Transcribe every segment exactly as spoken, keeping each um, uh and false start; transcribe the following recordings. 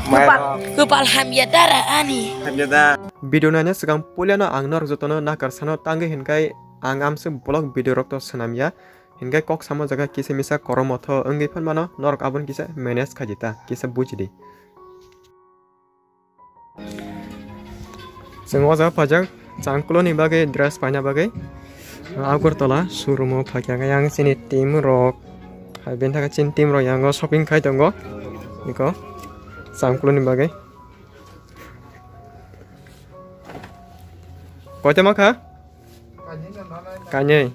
Kupal, kupal hamya dara ani. Video naina swkang puilano ang norok jotono nakar sano tangwi hinkai ang amswk vlog video rok to swnamya. Hinkai kok samo jaga kisa misa korom motho wngwi phan mano, norok aboni kisa manage khaidi ta, kisa bujidi. Chwng o jaga phaijak Changkulo ni bagwi dress paina bagwi Agartala showroom o phaikha, yang chini team rok hai bini thaka chini team rok yango shopping khai tongo. Iko Changkulo ni bagwi. Koita ma kha? Kainwi.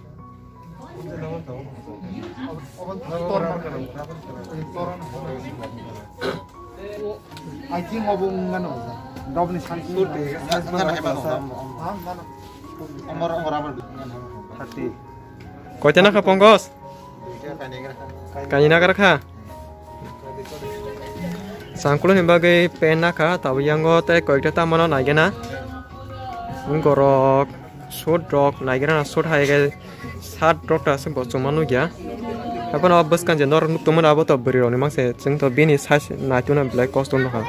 I think obo wngmano. Dobni santi. Koita nakha Pongos? Kainwi nagar kha. Changkulo ni bagwi pen nakha, tabuk yango tei koikta tamano naigena. Borok suit rok naigena, suit hai khe shirt rok ta se bo chuma nukya. Haphano bwskang je norok nuk tongmani abo to bwrwi rokni mangse, chwng to bini size naitokno belai kosto nukha.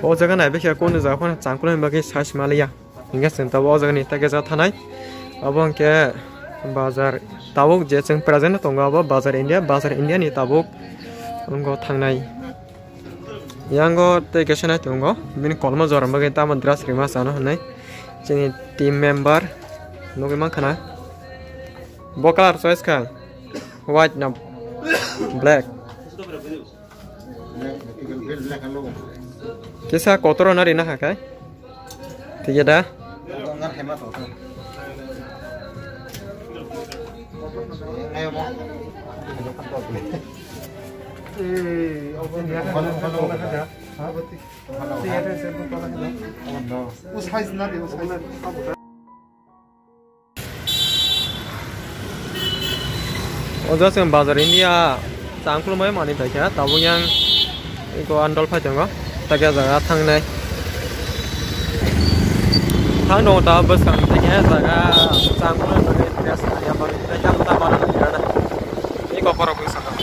O jaga naibe khe kunu jaga phano Changkulo ni bagwi size maliya. Hingke chwng tabuk o jagani tei kaisa thanai. Abo hingke bazar tabuk je chwng present tongo, abo bazar India, bazar India ni tabuk wngkha thangnai. Yango tei kaisa nai tongo, bini kolmo jora bagwi tamo dress rima sano hinwi chini team member nugwi mankha na. Bo colour choice kha white na black. Kisa kotoro na rina hakai. Tiga da. O jaga chwng bazar India chang khulumai manwi paikha, tabuk yang eko andol phai tongo, takya jaga thangnai. Thang tongo ta bwskang, takya jaga chang khulumai manwi dress ya manwi tei tam tam manwi rana. Eko borok bwskango.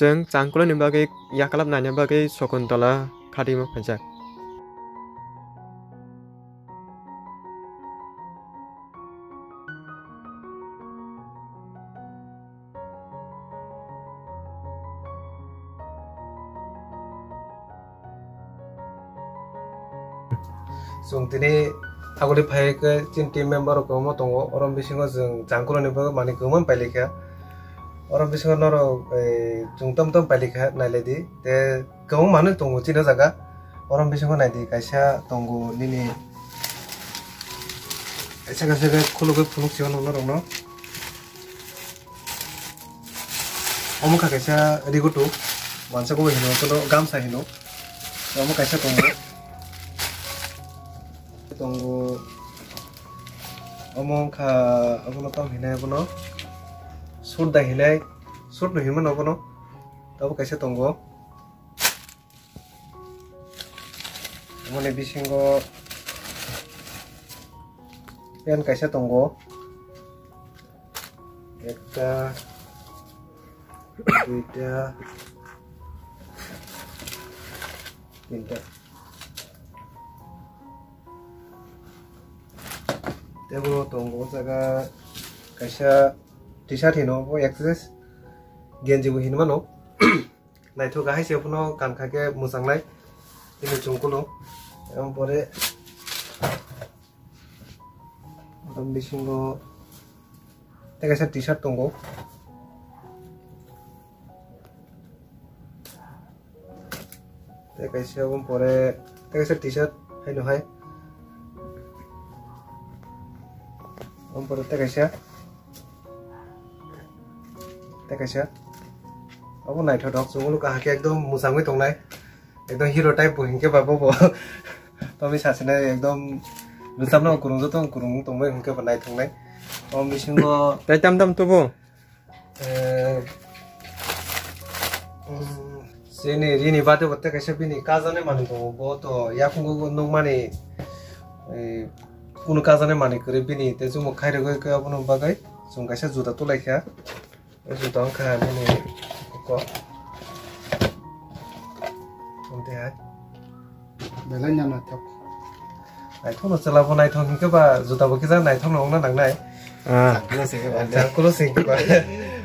Chwng changkuloni bagwi yaklap naina bagwi Shakuntala khatimo phaijak. Chwng tini thagwi phai khe chini team member rok kwbangma tongo, oro bisingo chwng changkuloni bagwi manwi kwbangma pailai kha. Oro bisingo norok, eh, chwng tom tom pailai kha, nailai di. Tei kwbangma manwi tongo chini o jaga. Oro bisingo nai di, kaisa tongo nini, kaisa kaisa khe khulugwi phunuk sio norokno. Omo kha kaisa rigutu, wansa khe hino, kono gamsa hino. Omo kaisa tongo. Tongo. Omo wngkha, obono tamo hinai, obono suit da hinai, suit no hinmano obono. Abo kaisa tongo. Oboni bisingo pant kaisa tongo. Ekta, duita, tinta. Tei bo tongo o jaga kaisa T-shirt hino, bo X S, genji bo hinmano. Naithok hai se phano kankha khe mwchangnai bini chungkulo. Ebong pore bisingo tei kaisa T-shirt tongo. Tei kaisa ebong pore tei kaisa T-shirt haino hai. Omo pore tei kaisa. Tei kaisa. Obo naithothok, chwngno kaham khe ekdom mwchangwi tongnai. Ekdom hero type bo hinkhe ba bobo. Tongwi sasinai ekdom rwchapna kwrwng, joto kwrwng tongbai hinkhe ba naithoknai. O bisingo tei tam tam tubu? Eh, mm, chini rini bade bo tei kaisa bini kajaknai manwi tongo, bo to yakungo nukmani, eh, kunu kajaknai manwi kwrwi bini tei chumuk khairogwi khe obono bagwi chwng kaisa juda tulaikha. O juda wngkha nini kok. Tongtwi hai. Belai no naithok. Naithok no chwla bo naithok hinkhe ba juda bo kisa naithok no wngna nangnai. Ah. Changkulo singkhe ba. Changkulo singkhe ba.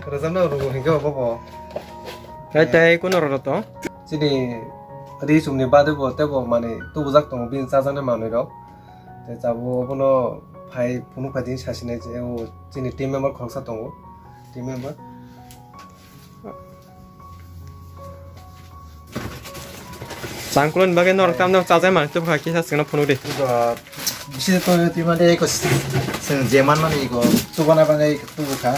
Rwchapna rwgo hinkhe ba bobo. Tei tei kuno rwrw to? Chini ri chumni bade bo tei bo manwi tubujak tongo bini chajaknai manwi rok. Tei chabo bono phai phunuk phai din sasinai je o chini team member khoroksa tongo. Team member. Changkuloni bagwi norok tamno chajak manwi tubukha kisa chwngno phunukdi. Iko bisi to twi mande iko chwng je manmani iko tubana bagwi tubukha.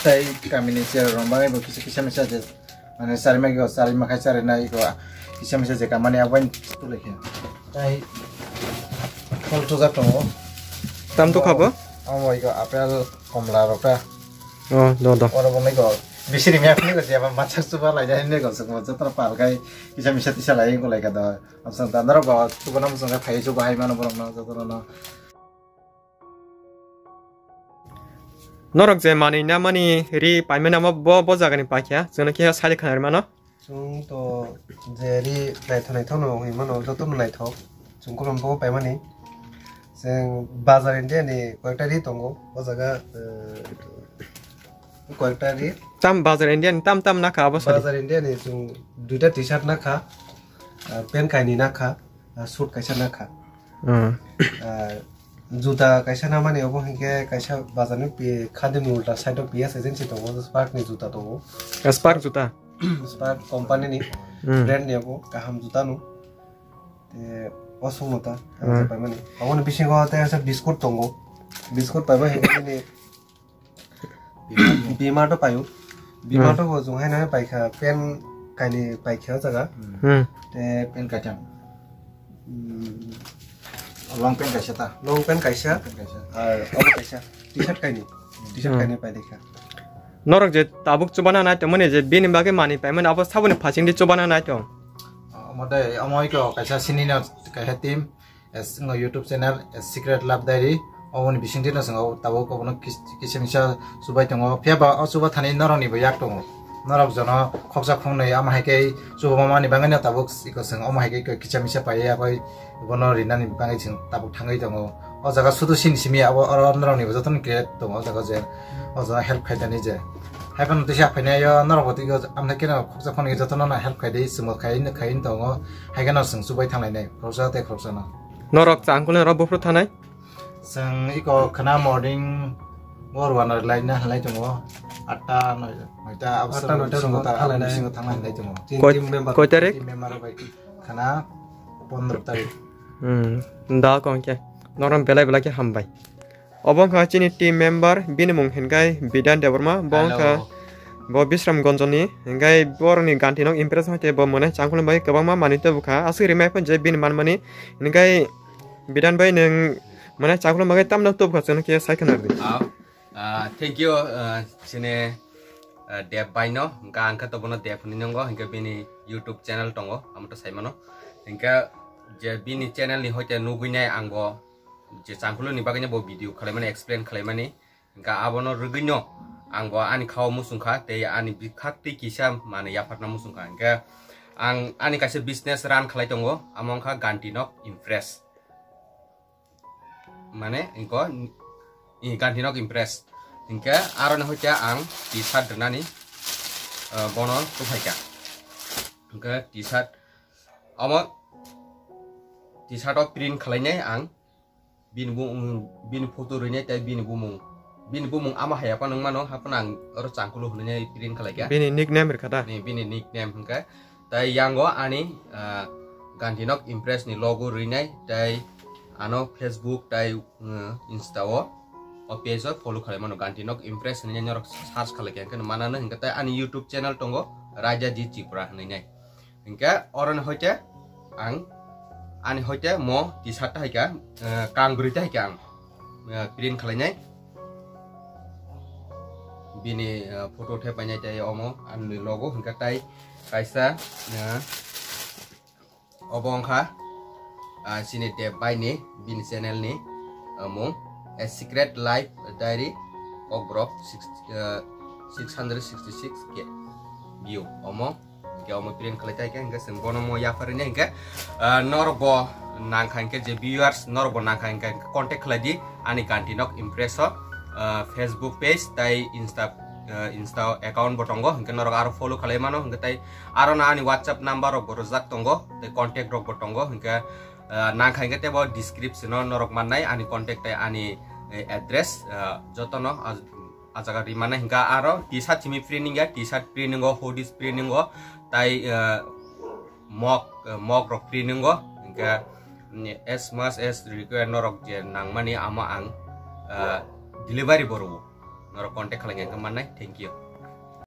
Tei kamini chair rok bagwi bo kisa kisa misa je mane charima iko charima khai charina iko kisa misa je kamani abo tulaikha. Tei phol chujak tongo. Tam tukha bo? Amo iko apple komla rok ta. Oh, do, do. Oro bo nai go. Bisiri mi aphni go jeba machak chuba lai jai ne go sukma joto pal kai kisa misa tisa lai go lai ka do. Amsa da naro go chuba nam sung phai chuba hai mano borok no joto no. Norok je manwi na mani ri paimani amo bo, bo jagani pakya. Chwngno khe side khanai mano. Chwng to je ri naithok naithok no hwnwi mano, joto no naithok. Chwng kolom bo paimani. Chwng Bazar India ni koyekta ri tongo, o jaga, eh, koyekta ri. Tam Bazar India ni tam tam nakha abo sari? Bazar India ni chwng duita T-shirt nakha, ah, pant kainwi nakha, ah, suit kaisa nakha. Hmm. Ah, juta kaisa namani obo hinkhe kaisa bazar ni pi-, khadi ni ulta side o P S agency tongo, Spark ni juta tongo. Ah, Spark juta? Spark company ni Hmm. brand ni abo kaham juta no. Te o song no ta, Hmm. ang paimani. Aboni bisingo tei asa biscuit tongo. Biscuit paiba hinkhe nini Bima to paio. Bima Hmm. to bo jung hai nai paikha, pen kaini paikha o jaga. Hmm. Te pen kaitham. Hmm. Long pen kaisa ta. Long pen kaisa. Pen kaisa. Ar obo kaisa. T-shirt kaini. T-shirt Hmm. kaini pai dikha. Norok je tabuk chubana nai tongmani je bini bagwi mani paimani abo saboni phasingdi chubana nai tong. Omo dai, omo iko kaisa sinino kaisa team. Es, ngo YouTube channel, es, Secret Love Diary, oboni bisingtwi no chwng tabuk obono kis-, kisa misa chubai tongo. Phiya ba o chuba thani norokni bo yak tongo. Norok jono khoksa khoknwi ama hai khe chuba mani bagwi no tabuk iko chwng omo hai khe kisa misa pai ya bai bono rinani bagwi chwng tabuk thangwi tongo. O jaga sudu sini simi abo oro norokni bo jotono create tongo o jaga je. O jaga help khaidani je. Hai phano tisa phainai yo norok bo twi amtha khe no khoksa khoknwi jotono no help khaidi chwngbo khai khai tongo. Hai khe no chwng chubai thanglainai khoroksa tei khoroksa no. Norok changkul norok buphuru thanai? Chwng iko khwna morning o rwna laina hinlai tongo. Atta, noi-, noita, aboni Atta, noita bisingo rogo ta-, thanglainai. Bisingo thangna hinlai tongo. Chini Koi-, team member. Koi tarik? Team member bai khwna pondro tarik. Hmm, da kong khe. Norok belai belai khe hambai. Obo wngkha chini team member, bini mung hinkhai Bidan Debbarma, bo wngkha Hello. Bo Bisramganjni, hinkhai borokni ganti nok impress wngkha tei bo mwnai changkhlum bai kwbangma manwi tubukha, aswk rimai phano je bini manmani, hinkhai Bidan bai nwng mwnai changkhlum bagwi tamno tubukha chwngno khe sai khna rwdi. Ah, ah, thank you, ah, chini, ah, Deb bai no, hwnkhe ang khe to bono Deb hinwi nungo, hinkhe bini YouTube channel tongo, amo to sai mano. Hinkhe je bini channel ni hoite nugwi nai ang bo je changkhluni bagwi no bo video khwlaimani, explain khwlaimani, hwnkhe abono rwgwino ang bo ani khao muchungkha tei ani bwkhak twi kisa manwi yapharna muchungkha. Hwnkhe ang ani kaisa business run khlai tongo, amo wngkha Ganti Nok Impress, mane inko i Ganti Nok Impress. Hwnkhe aroni hoite ang T-shirt rwnani, eh, bono tuphaikha. Hwnkhe T-shirt omo T-shirt o print khwlainai ang. Bini bumung, bini photo rwinai tei bini bumung. Bini bumung ama hai phano wngmano, haphano ang oro changkulu hwnwi print khlaikha. Bini nickname rwkha da? Ni, bini nickname hwnkhe. Tei yango ani, ah, Ganti Nok Impress ni logo rwinai tei ano Facebook tei, uh, Insta o O page o follow khalai mano, Ganti Nok Impress hinwi norok search khalai khe, hinkhe manano. Hinkhe tai ani YouTube channel tongo, Raja G Tripura hinwi nai. Hinkhe oroni hoite ang, ani hoite mo T-shirt ta haikha, eh, kang bwrwi ta haikha ang, eh, print khalai nai. Bini, eh, photo thepai nai tai omo ani logo, hinkhe tai kaisa, eh, obo wngkha, ah, chini Deb Bhai ni, bini channel ni, ah, mung, A Secret Life Diary, Kokborok six, ah, six hundred sixty six K view. Omo, hinkhe omo print khalai tai khe, hinkhe chwng bono mo yapharwi nai hinkhe, ah, norok bo nangkha hinkhe je viewers, norok bo nangkha hinkhe contact khlai di ani Ganti Nok Impress o, ah, Facebook page tai Insta, ah, Insta account bo tongo, hinkhe norok aro follow khalai mano, hinkhe tai aro no ani WhatsApp number rok bo rwjak tongo, tei contact rok bo tongo, hinkhe, ah, nangkha hinkhe teibo description o norok mannai ani contact tei ani, eh, address, ah, jotono, ah, ah jaga ri mannai. Hinkhe aro T-shirt simi printing ya, T-shirt printing o, hoodies printing o, tai, ah, mug, ah, mug rok printing o, hinkhe, mm, as much as require norok je nangmani amo ang, ah, delivery bo rwo. Norok contact khalai hinkhe mannai. Thank you.